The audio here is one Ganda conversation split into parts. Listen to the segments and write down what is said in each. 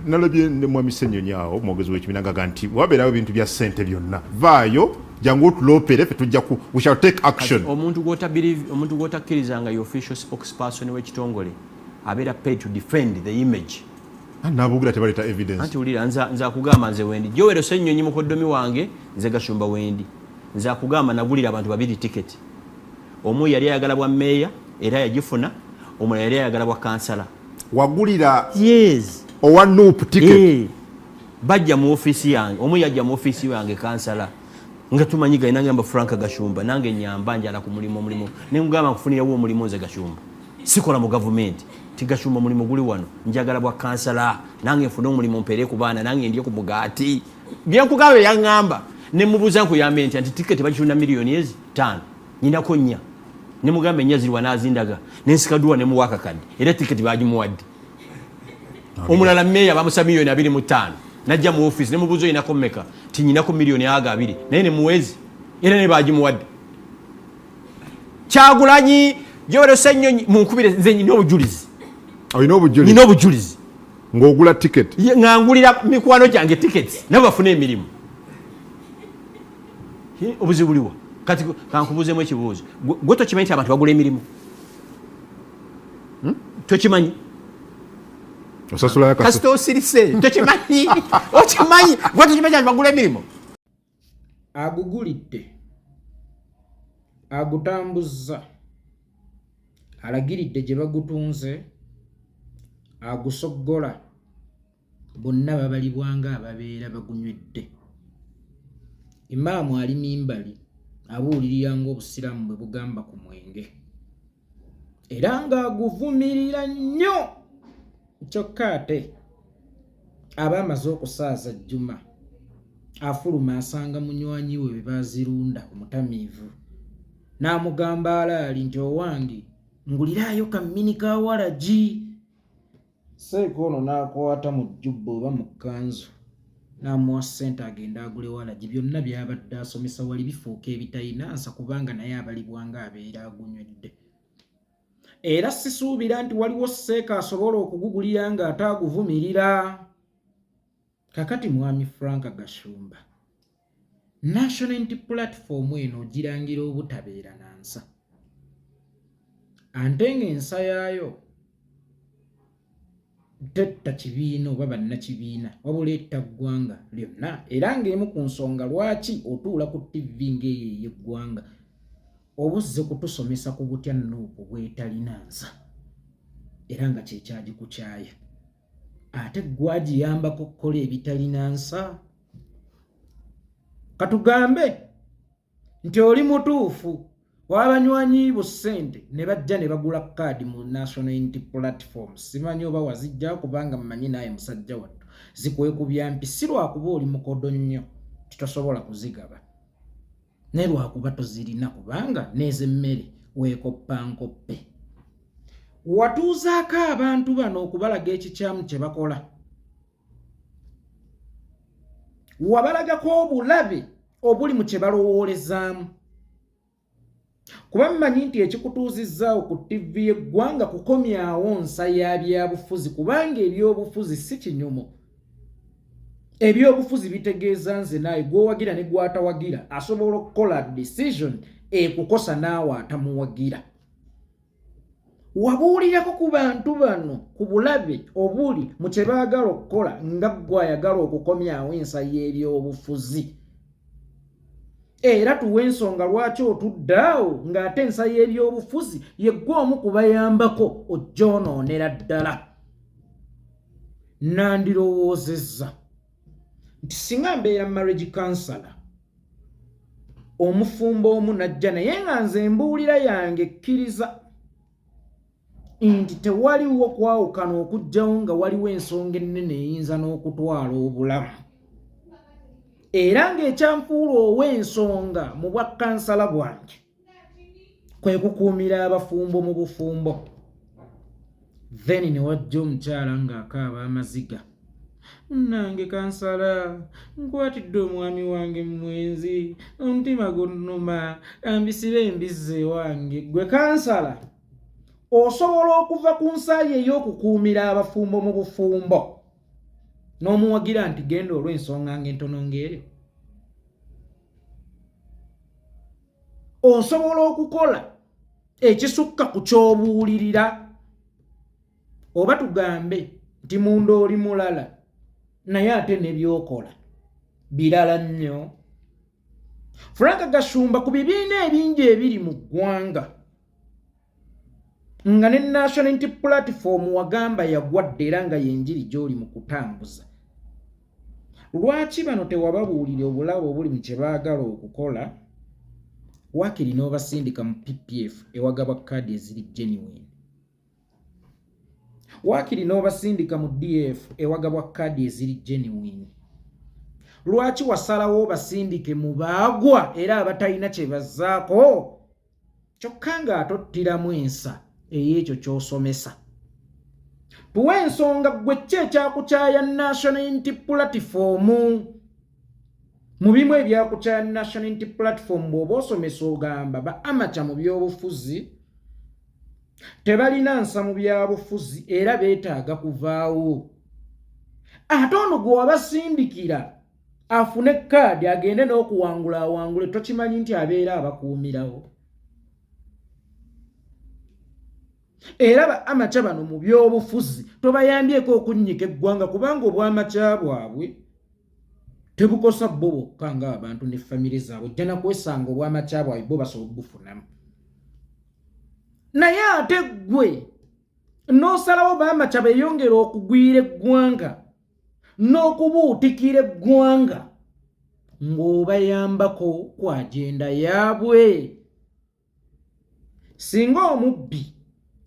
Nalabye ne Mwami Ssenyonyi awo, omwogezi w'ekibiina, gaga nti wabeerawo ebintu bya ssente byonna, vaayo jangu otuloopere, ffe tujja ku, we shall take action. Omuntu omuntu gw'otakkiriza nga ye official spokesperson w'ekitongole abeera paid to defend the image. Nabugira tebaleeta evidence. Anti wulira, nze akugamba, nze wendi Joel Ssenyonyi mukoddomi wange, nze Gashumba wendi. Nze akugamba, nagulira abantu babiri tiketi. Omu yali ayagala bwa meeya era yagifuna, omulala yali ayagala bwa kansala. Wagulira Yes. owa NUP ticket? Eh, bajja mu ofiisi yange. Omu yajja mu ofiisi yange, kansala nga tumanyi gali, nagamba, "Frank Gashumba, nange nyamba, njala ku mulimu." Omulimu nemugamba, "Nkufunirawo omulimu." Nze Gashumba sikola mu gavumenti. Ti, "Gashumba, omulimu guli wano, njagala bwa kansala, nange nfune omulimu, mpeere ku baana, nange ndye ku mugaati." Byenkugamba yaŋŋamba. Nemubuuza, "Nkuyambe ntya?" Nti, "Tiketi bagitunda miliyoni ezi 5, nyinako 4." Nemugamba, "4 ziriwa?" Nazindaga, nensikaduwa, nemuwa akakadde, era tiketi bagimuwadde. Omulala meeya bamusa miliyoni 25, najja mu ofiisi, nemubuuza, "Oyinako mmeka?" Ti, "Nyinako miliyoni aga 2." Naye nemuwezi era ne bagimuwadde. Kyagulanyi, Joel Ssenyonyi, munkubire, nze nyina obujulizi. Olina obujulizi? Nyina obujulizi. Ng'ogula ticket? Nga ngulira mikwano gyange tickets nabo bafune emirimu. Obuzibu buliwa? Kati kankubuuzemu ekibuuzo. Gwe tokimanyi nti abantu bagula emirimu? Hmm? Tokimanyi? Osasulayo? Kasita osirise. Tokimanyi? Okimanyi? Gwe tokimanyi nti bagula emirimu? Agugulidde, agutambuzza, alagiridde gye bagutunze, agusoggola, bonna babalibwa ng'ababeera bagunywedde. Imaamu ali mimbali abuulirira ng'Obusiraamu bwe bugamba ku mwenge era ng'aguvumirira nnyo, kyokka ate aba amaze okusaaza Jjuma, afuluma asanga munywanyi we bwe baazirunda omutamiivu, n'amugamba alaali nti, "Owange, nguliraayo kammini ka walagi." Seeka ono n'akwata mu jjubba oba mu kkanzu n'amuwa ssente agende agule walagi. Byonna by'abadde asomesa wali bifuuka ebitalina nsa, kubanga naye abalibwa ng'abeera agunywedde. Era sisuubira nti waliwo seeka asobola okugugulira ng'ate aguvumirira. Kakati Mwami Frank Gashumba, National Unity Platform eno ogirangira obutabeera na nsa, ante ng'ensa yaayo tetta kibiina oba bannakibiina, wabula etta ggwanga lyonna, era ng'emu ku nsonga lwaki otuula ku TV ng'eyo ey'eggwanga, obuzze kutusomesa ku butya NUP bwetalina nsa era nga kyekyagikukyaya, ate gwagiyambako okukola ebitalina nsa. Katugambe nti oli mutuufu, wabanywanyi bo ssente ne bajja ne bagula kaadi mu National Unity Platform. Simanyi oba wazijja, kubanga mmanyi naaye musajja wattu zikwekubya mpi. Si lwakuba oli mukodo nnyo titosobola kuzigaba, naye lwakuba tozirina, kubanga n'ez'emmere weekoppa nkoppe. Watuuzaako abantu bano okubalaga ekikyamu kye bakola, wabalagako obulabe obuli mu kye balowoolezaamu, kuba mmanyi nti ekikutuuzizzaawo ku ttivi y'eggwanga kukomyawo nsa ya byabufuzi, kubanga ebyobufuzi si kinyumo. Ebyobufuzi bitegeeza nze naawe, gw'owagira ne gw'atawagira asobola okukola decision ekukosa naawe atamuwagira. Wabuulirako ku bantu bano ku bulabe obuli mu kye baagala okukola, nga ggwe ayagala okukomyawo ensa y'ebyobufuzi. Era tuwa ensonga lwaki otudde awo ng'ate ensa y'ebyobufuzi yeggwe omu kubayambako ojjoonoonera ddala. Nandirowoozezza nti singa mbeera marriage counselor, omufumbo omu najja naye nga nze embuulira yange ekkiriza nti tewaliwo kwawukana okugjawo nga waliwo ensonga ennene eyinza n'okutwala obulamu, era ng'ekyanfuula ow'ensonga mu bwa kansala bwange kwe kukuumira abafumbo mu bufumbo, then ne wajja omukyala ng'akaaba amaziga, "Nange kansala nkwatidde omwami wange mwenzi, omutima gunnuma, ambisibe embizzi ewange." Gwe kansala osobola okuva ku nsaayi ey'okukuumira abafumbo mu bufumbo? N'omuwagira nti genda olw'ensonga ng'entono ng'eyo. Osobola okukola ekisukka ku ky'obuulirira, oba tugambe nti munda oli mulala naye ate ne by'okola birala nnyo. Frank Gashumba, ku bibiina ebingi ebiri mu ggwanga nga ne National Unity Platform wagamba yagwadde era nga y'enjiri gy'oli mu kutambuza, lwaki bano tewababuulira obulabe obuli mu kye baagala okukola? Waakiri n'obasindika mu PPF ewagabwa kaadi eziri genuine, waakiri n'obasindika mu DF ewagabwa kaadi eziri genuine. Lwaki wasalawo obasindike mu baagwa era abatalina kye bazzaako, kyokka ng'atottiramu ensa ey'ekyo ky'osomesa? Tuwe ensonga ggwe ki ekyakukyaya National Unity Platform. Mu bimu ebyakukyaya National Unity Platform, bw'oba osomesa ogamba ba amateur mu by'obufuzi, tebalina nsa mu byabufuzi era beetaaga kuvaawo. Ate ono gwe wabasindikira afune kaadi agende n'okuwangula awangule, tokimanyi nti abeera abakuumirawo? Era ba amateur bano mu by'obufuzi tobayambyeko okunnyika eggwanga, kubanga obw'amateur bwabwe tebukosa bo bokka ng'abantu ne famire zaabwe. Ojja nakwesanga obw'amateur bwabwe bo basobola obufunamu, naye ate ggwe n'osalawo b'amateur beeyongera okugwira eggwanga n'okubuutikira eggwanga ng'obayambako ku agenda yaabwe. Singa omubbi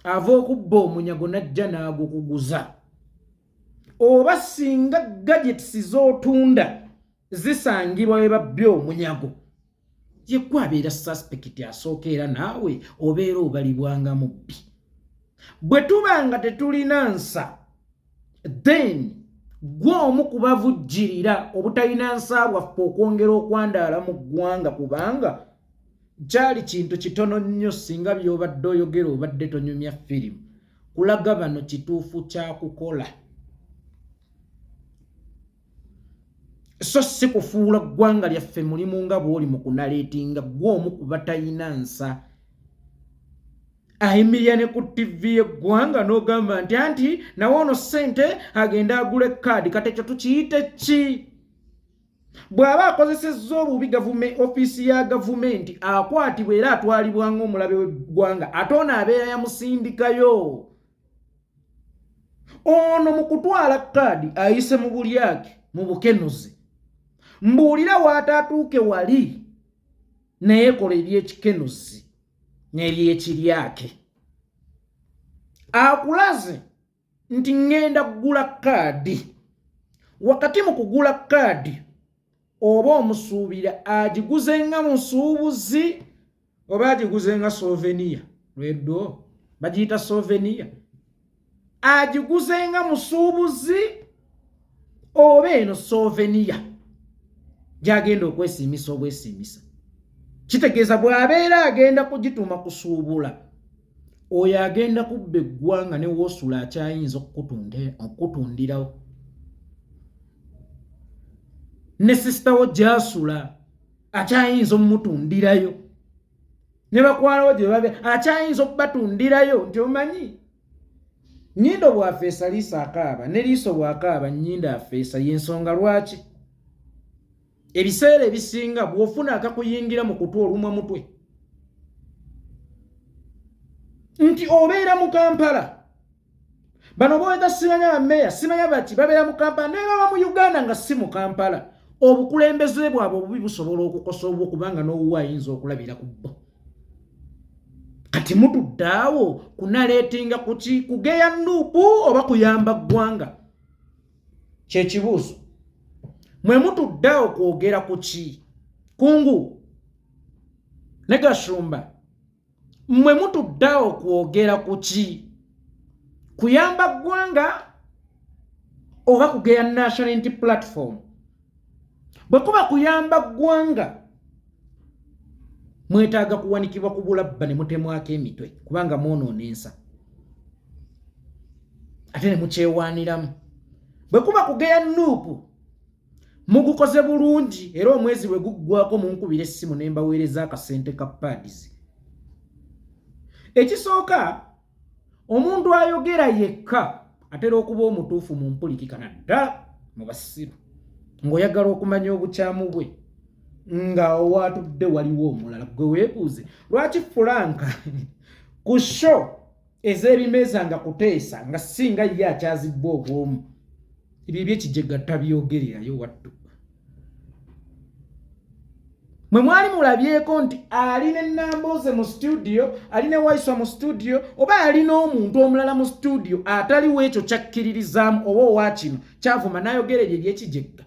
ava okubba omunyago n'ajja n'agukuguza, oba singa gadgets z'otunda zisangibwa we babbye omunyago, yegwe abeera suspect asooka era naawe obeera obalibwanga mubbi. Bwe tuba nga tetulina nsa, then gwe omu ku bavujjirira obutalina nsa bwaffe okwongera okwandaala mu ggwanga, kubanga kyali kintu kitono nnyo singa by'obadde oyogera obadde tonyumya firimu kulaga bano kituufu kyakukola, so si kufuula ggwanga lyaffe mulimu nga bw'oli mu kunaleetinga. Gwe omu ku batayina nsa ayimirira ne ku ttivi y'eggwanga n'ogamba nti anti nawe ono ssente agenda agula ekaadi. Kati ekyo tukiyite ki? Bw'aba akozesezza obubi ofiisi ya gavumenti, akwatibwa era atwalibwa ng'omulabe w'eggwanga. Ate ono abeera yamusindikayo. Ono mu kutwala kaadi ayise mu bulyake, mu bukenuzi. Mbuulira waataatuuke wali naye kola ebyekikenuzi n'ebyekiryake, akulaze nti ŋŋenda kugula kaadi. Wakati mu kugula kaadi, oba omusuubira agiguze nga musuubuzi oba agiguze nga souvenir, lweddo bagiyita souvenir, agiguze nga musuubuzi oba eno souvenir gyagenda okwesiimisa obwesiimisa. Kitegeeza bw'abeera agenda kugituuma kusuubula, oyo agenda kubba eggwanga ne woosula akyayinza okukutundirawo, ne sister wo gyasula akyayinza omumutundirayo, ne bakwalawo gye babe akyayinza okubatundirayo. Nti omanyi nnyindo bw'afeesa liiso akaaba, ne liiso bw'akaaba nnyindo afeesa. Y'ensonga lwaki ebiseera ebisinga bw'ofuna akakuyingira mu kutu olumwa mutwe nti obeera mu Kampala. Bano boyita simanya bameeya, simanya baki, babeera mu Kampala, naye baba mu Uganda nga si mu Kampala. Obukulembeze bwabwe obubi busobola okukosa obwo, kubanga n'owuwo ayinza okulabira ku bo. Kati mutudde awo kunaleetinga kuki? Kugeya NUP oba kuyamba ggwanga? Kyekibuuzo. Mwe mutudde awo kwogera ku ki? Kungu ne Gashumba, mmwe mutudde awo kwogera ku ki? Kuyamba ggwanga oba kugeya National Unity Platform? Bwe kuba kuyamba ggwanga, mwetaaga kuwanikibwa ku bulabba ne mutemwako emitwe, kubanga mwonoona ensa ate ne mukyewaaniramu. Bwe kuba kugeya Nuupu, mugukoze bulungi, era omwezi bwe guggwako munkubira essimu ne mbaweereza akasente ka pads. Ekisooka, omuntu ayogera yekka atera okuba omutuufu mu mpulikika, naddala mu basiru, ng'oyagala okumanya obukyamu bwe nga owaatudde waliwo omulala. Gwe weebuuze lwaki Fulanka ku show ez'ebimeeza nga kuteesa nga singa ye akyazibbwa obwomu, ebyo ebyekijega tabyogererayo. Wattu mwe mwali mulabyeko nti ali ne Nambooze mu studio, ali ne Waiswa mu studio, oba ali n'omuntu omulala mu studio ataliwo ekyo kyakkiririzaamu oba owa kino kyavuma n'ayogera ebyo ebyekijegga?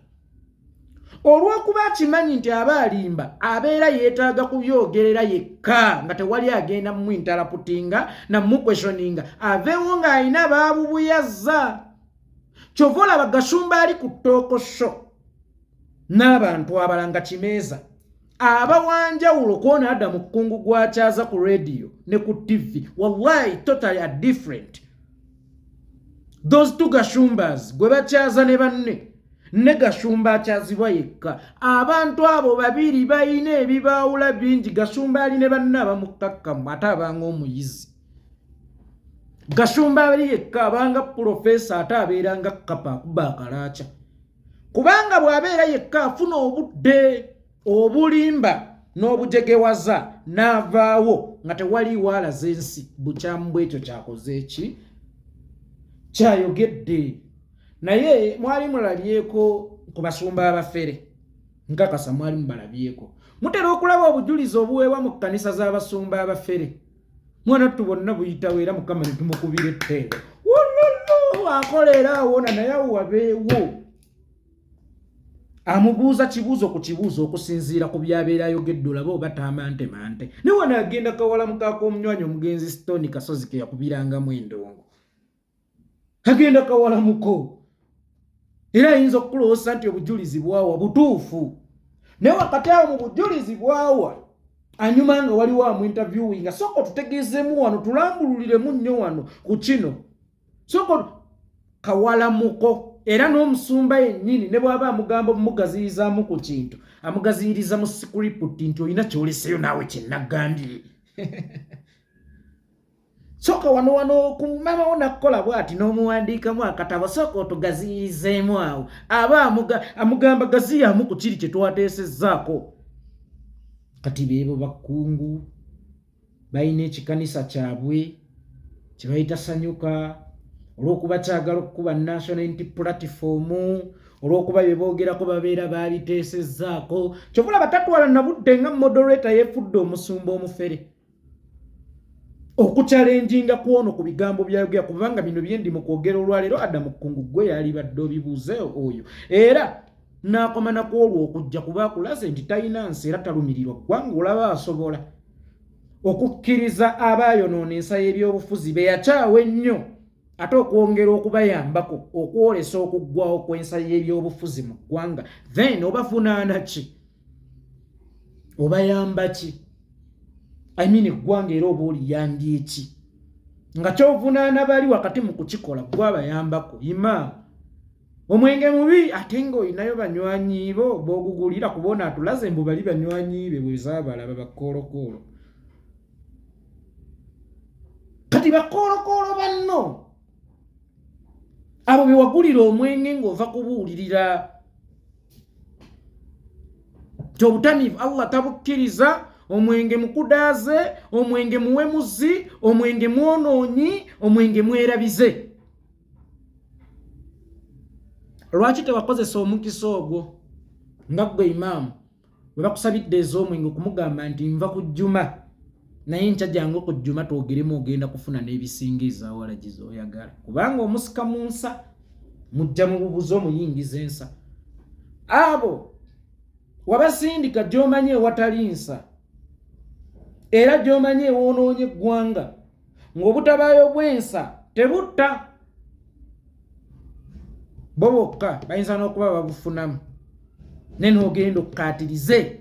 Olw'okuba akimanyi nti aba alimba, abeera yeetaaga kubyogerera yekka nga tewali agenda muinterruptinga namuquestioninga, aveewo ng'alina baabubuyazza. Kyova olaba Gashumba ali ku talk show n'abantu abala nga kimeeza aba wanjawulo kwona adda mu kkungu gwakyaza ku radio ne ku TV. Wallahi, totally a different those two Gashumbas, gwe bakyaza ne banne ne Gashumba akyazibwa yekka. Abantu abo babiri balina ebibaawula bingi. Gashumba ali ne banne abamukkakkamu ate abanga omuyizi. Gashumba ali yekka abanga pulofesa, ate abeera nga kapa akuba akalaaca, kubanga bw'abeera yekka afuna obudde obulimba n'obujegewaza n'avaawo nga tewaliiwo alaza ensi bukyamu bwekyo kyakoze eki kyayogedde. Naye mwali mulabyeko ku basumba abafere? Nkakasa mwali mubalabyeko. Mutera okulaba obujulizi obuweebwa mu kkanisa z'abasumba abafere. Mwana ttu bonna buyitawo, era Mukama ne tumukubira etteendo wololo akola era awona, naye awo wabeewo amubuuza kibuuzo ku kibuuzo okusinziira ku byabeera ayogedde, olabe oba tamantemante. Ne wano agenda kawalamu kak'omunywanyi omugenzi Stone Kasozi ke yakubirangamu endongo, agenda kawalamuko, era ayinza okukulowooza nti obujulizi bwawa butuufu, naye wakati awo mu bujulizi bwawa anyuma nga waliwo amuinterviewinga, sooka otutegeezeemu wano, tulambululiremu nnyo wano ku kino, sooka kawalamuko. Era n'omusumba yennyini ne bw'aba amugamba omugaziyizaamu ku kintu, amugaziyiriza mu script nti olina kyoleseyo naawe kyenagambye, sooka wano wano ku mama wo nakkola bw'ati n'omuwandiikamu akatabo, sooka otugaziyirizeemu awo. Aba amugamba gaziyamu ku kiri kye twateesezzaako. Kati beebo bakungu balina ekikanisa kyabwe kye bayita Sanyuka, olw'okuba kyagala okukuba National Unity Platform, olw'okuba bye boogerako babeera baabiteesezzaako. Kyova olaba tatwala nabudde nga moderator yeefudde omusumba omufere okuchallenginga kwono ku bigambo byayogera, kubanga bino byendi mu kwogera olwaleero Adamu Kkungu gwe yalibadde obibuuze oyo, era n'akoma nakwolwo okujja kuba akulaze nti talina nsi era talumirirwa ggwanga. Olaba asobola okukkiriza abaayonoona ensa y'ebyobufuzi be yakyawa ennyo, ate okwongera okubayambako okwolesa okuggwawo kw'ensa y'ebyobufuzi mu ggwanga, then obavunaana ki? Obayamba ki? I mean, eggwanga era oba oliyambye ki nga kyovunaana bali wakati mu kukikola gwabayambako? Imaamu, omwenge mubi, ate ng'olinayo banywanyi bo b'ogugulira, kubona atulaze mbu bali banywanyi be bwezaabalaba bakoolokoolo. Kati bakoolokoolo banno abo bewagulira omwenge ng'ova kubuulirira ti obutamiivu Allah tabukkiriza, omwenge mukudaaze, omwenge muwemuzi, omwenge mwonoonyi, omwenge mwerabize, lwaki tewakozesa omukisa ogwo nga ggwe imaamu bwe bakusabidde ez'omwenge okumugamba nti nva ku jjuma, naye nkya jangu ku jjuma twogeremu, ogenda kufuna n'ebisinga ezawalagi z'oyagala, kubanga omusika mu nsa mujja mu bubuze omuyingiza ensa. Abo wabasindika gy'omanyi ewatali nsa era gy'omanyi ewoonoonya eggwanga, ng'obutabaayo bw'ensa tebutta bo bokka, bayinza n'okuba babufunamu, ne n'ogenda okkaatirize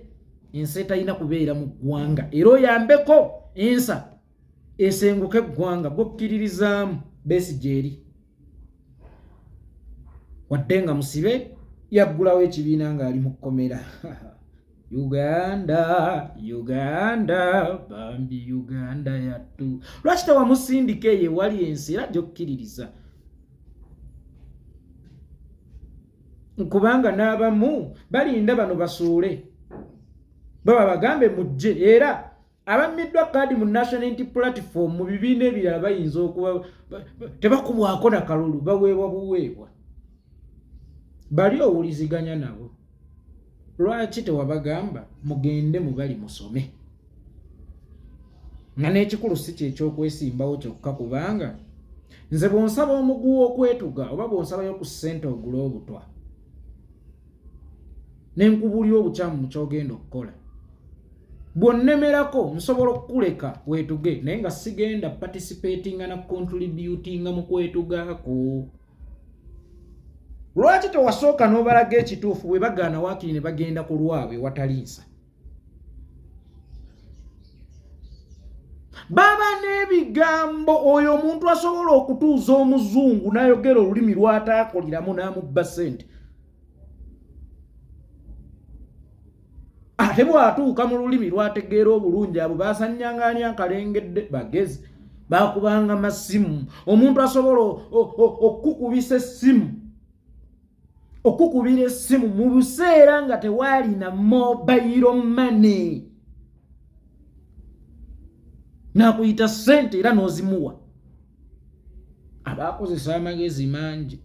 ensi etalina kubeera mu ggwanga era oyambeko ensa esenguka eggwanga gwokkiririzaamu. Besigye eri Wadde nga musibe yaggulawo ekibiina ng'ali mu kkomera. Uganda, Uganda, bambi Uganda yattu. Lwaki tewamusindika eyo ewali ensi era gy'okkiririza? Kubanga n'abamu balinda bano basuule baba bagambe mujje, era abammiddwa kaadi mu National Unity Platform mu bibiina ebirala bayinza okuba tebakubwako na kalulu, baweebwa buweebwa. Bali owuliziganya nabo, lwaki tewabagamba mugende mubali musome? Nga n'ekikulu si kyekyokwesimbawo kyokka, kubanga nze bw'onsaba omuguwa okwetuga oba bw'onsabayo ku ssente ogule obutwa ne nkubuulira obukyamu mu ky'ogenda okukola, bw'onnemerako nsobola okukuleka weetuge, naye nga sigenda participatinga na contributinga mu kwetugaako. Lwaki tewasooka n'obalaga ekituufu? Bwe bagaana waakiri ne bagenda ku lwabwe watali nsa. Baba n'ebigambo, oyo omuntu asobola okutuuza omuzungu n'ayogera olulimi lw'ataakoleramu n'amubba ssente, ate bw'atuuka mu lulimi lw'ategeera obulungi, abo basanyanga ani akalengedde bagezi bakubanga masimu. Omuntu asobola okukubisa essimu, okukubira essimu mu biseera nga tewaalina mobile money, n'akuyita ssente era n'ozimuwa, aba akozesa amagezi mangi.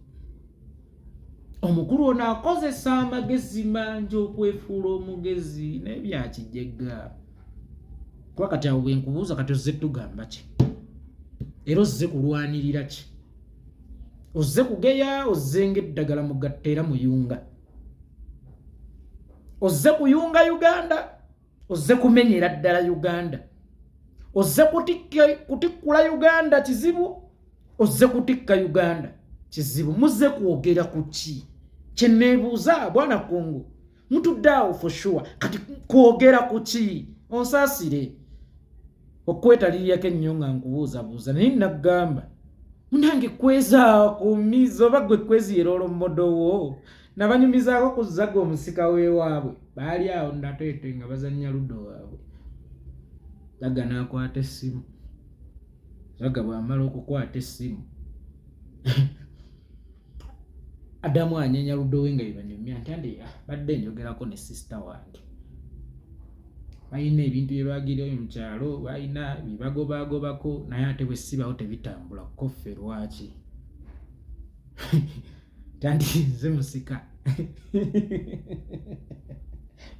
Omukulu ono akozesa amagezi mangi okwefuula omugezi naye byakijegga. Kuba kati awo bwenkubuuza, kati ozze tugamba ki? Era ozze kulwanirira ki? Ozze kugeya? Ozze ng'eddagala mugatta era muyunga? Ozze kuyunga Uganda? Ozze kumenyera ddala Uganda? Ozze kutikkula Uganda kizibu? Ozze kutikka Uganda kizibu? Muzze kwogera ku ki? Kyeneebuuza, bwana Kungu, mutudde awo for sure, kati kwogera ku ki? Onsaasire okwetaliriyako ennyo nga nkubuuzabuuza, naye nagamba munange kweza kumiza oba gwe kwezi era olomodowo nabanyumizaako ku Zaga omusika w'ewaabwe. Baali awo nateete nga bazannya ludo waabwe, Zaga n'akwata essimu. Zaga bw'amala okukwata essimu addamu anyenya ludo we nga bebanyumya nti andi badde njogerako ne sisita wange, balina ebintu bye bagirayo mu kyalo, balina byebagobaagobako, naye ate bwe sibawo tebitambula. Koffe lwaki tandi nze musika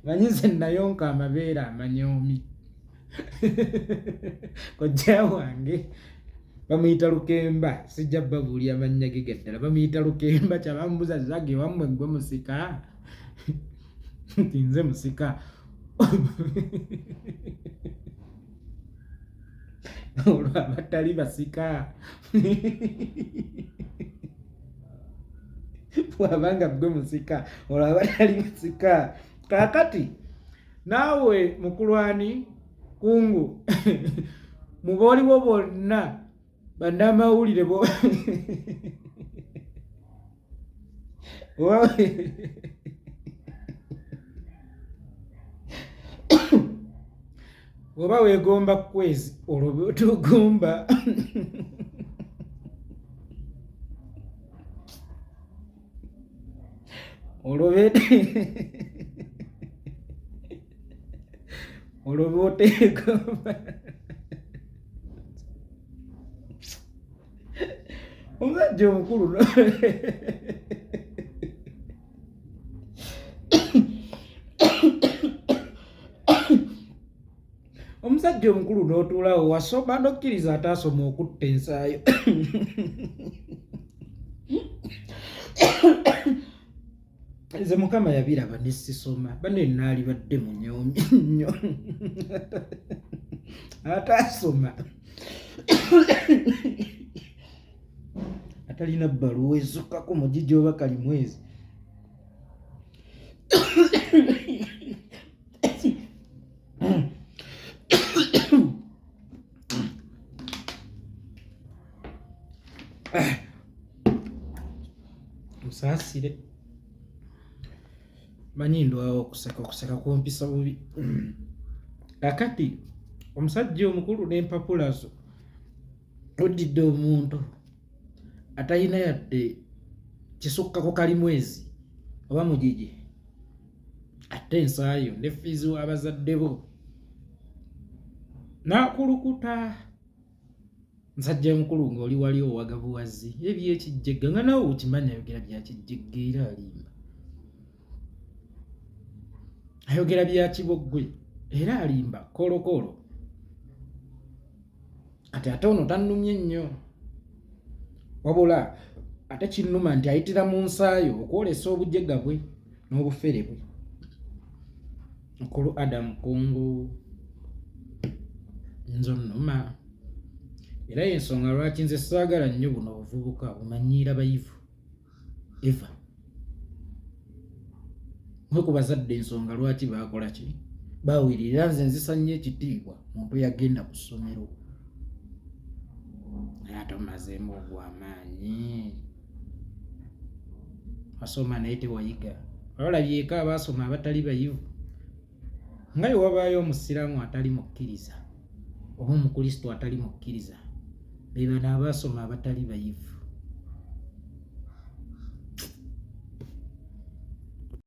manyi nze nayonka amabeere amanyoomi. Kojja wange bamuyita Lukemba, sijja babuulira mannya ge gaddala, bamuyita Lukemba. Kyabambuza, Zage wammwe gwe musika? Nti nze musika. Olwo abatali basika, bwabanga gwe musika, olwo abatali basika? Kaakati naawe mukulwani Kungu, mubooliwo bonna bannamawulire bo oba weegomba kwezi, olwo tugomba olwo bwoteegomba omusajja omukulu. Omusajja omukulu n'otuulawo wasoma n'okkiriza ataasoma okutta ensaayo. Nze Mukama yabiraba ne sisoma, bane naalibadde munyoomi nnyo ataasoma, atalina bbaluwa ezukkako mugigi oba kalimwezi. Musaasire. Munsaasire, manyi ndwawo okuseka, okuseka kumpisa bubi. Kakati omusajja omukulu n'empapula zo oddidde omuntu atalina yadde kisukka ku kalimwezi oba mugigi, ate ensaayo ne fiizi w'abazadde bo n'akulukuta. Musajja mukulu ng'oli wali owaga buwazi ebyekijjegga, nga nawe okimanyi ayogera byakijjegga era alimba, ayogera byakiboggwe era alimba kolokolo. Kati ate ono tannumye nnyo, wabula ate kinnuma nti ayitira mu nsaayo okwolesa obujega bwe n'obufere bwe. Mukulu Adam Kungu, nze onnuma, era yensonga lwaki nze saagala nnyo buno obuvubuka bumanyiira bayivu. Eva mwe ku bazadde, ensonga lwaki baakola ki bawirira. Nze nzisa nnyo ekitiibwa muntu yagenda ku ssomero, naye ate omazeemu ogw'amaanyi. Wasoma naye tewayiga. Olabyeko abaasoma abatali bayivu? Nga bwe wabaayo omusiraamu atali mukkiriza oba omukulisito atali mukkiriza, be bano abaasoma abatali bayivu.